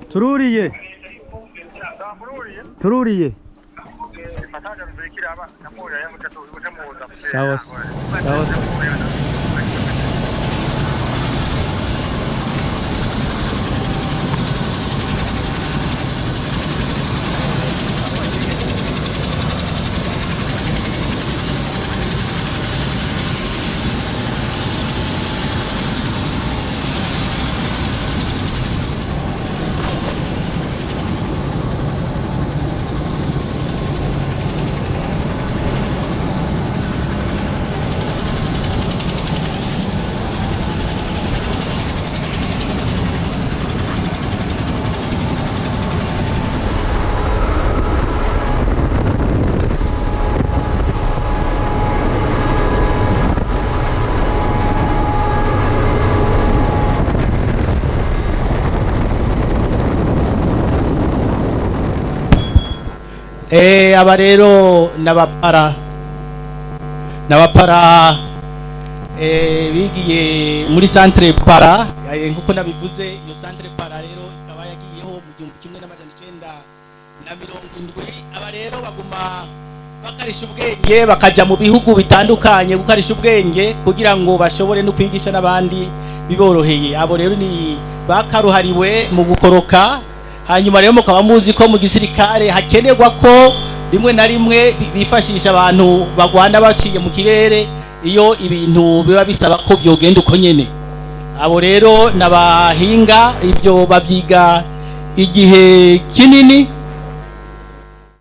Tururiye. Tururiye. Sawa sawa sawa. Aba rero n'abapara n'abapara bigiye muri centre para, nkuko nabivuze, iyo centre para rero ikaba yagiyeho mu 1970. Aba rero baguma bakarisha ubwenge, bakaja mu bihugu bitandukanye gukarisha ubwenge kugira ngo bashobore no kwigisha n'abandi biboroheye. Abo rero ni bakaruhariwe mu gukoroka. Hanyuma rero mukaba muzi ko mu gisirikare hakenerwa ko rimwe na rimwe bifashisha abantu bagwana baciye mu kirere iyo ibintu biba bisaba ko byogenda uko nyene. Abo rero n'abahinga, ibyo babyiga igihe kinini.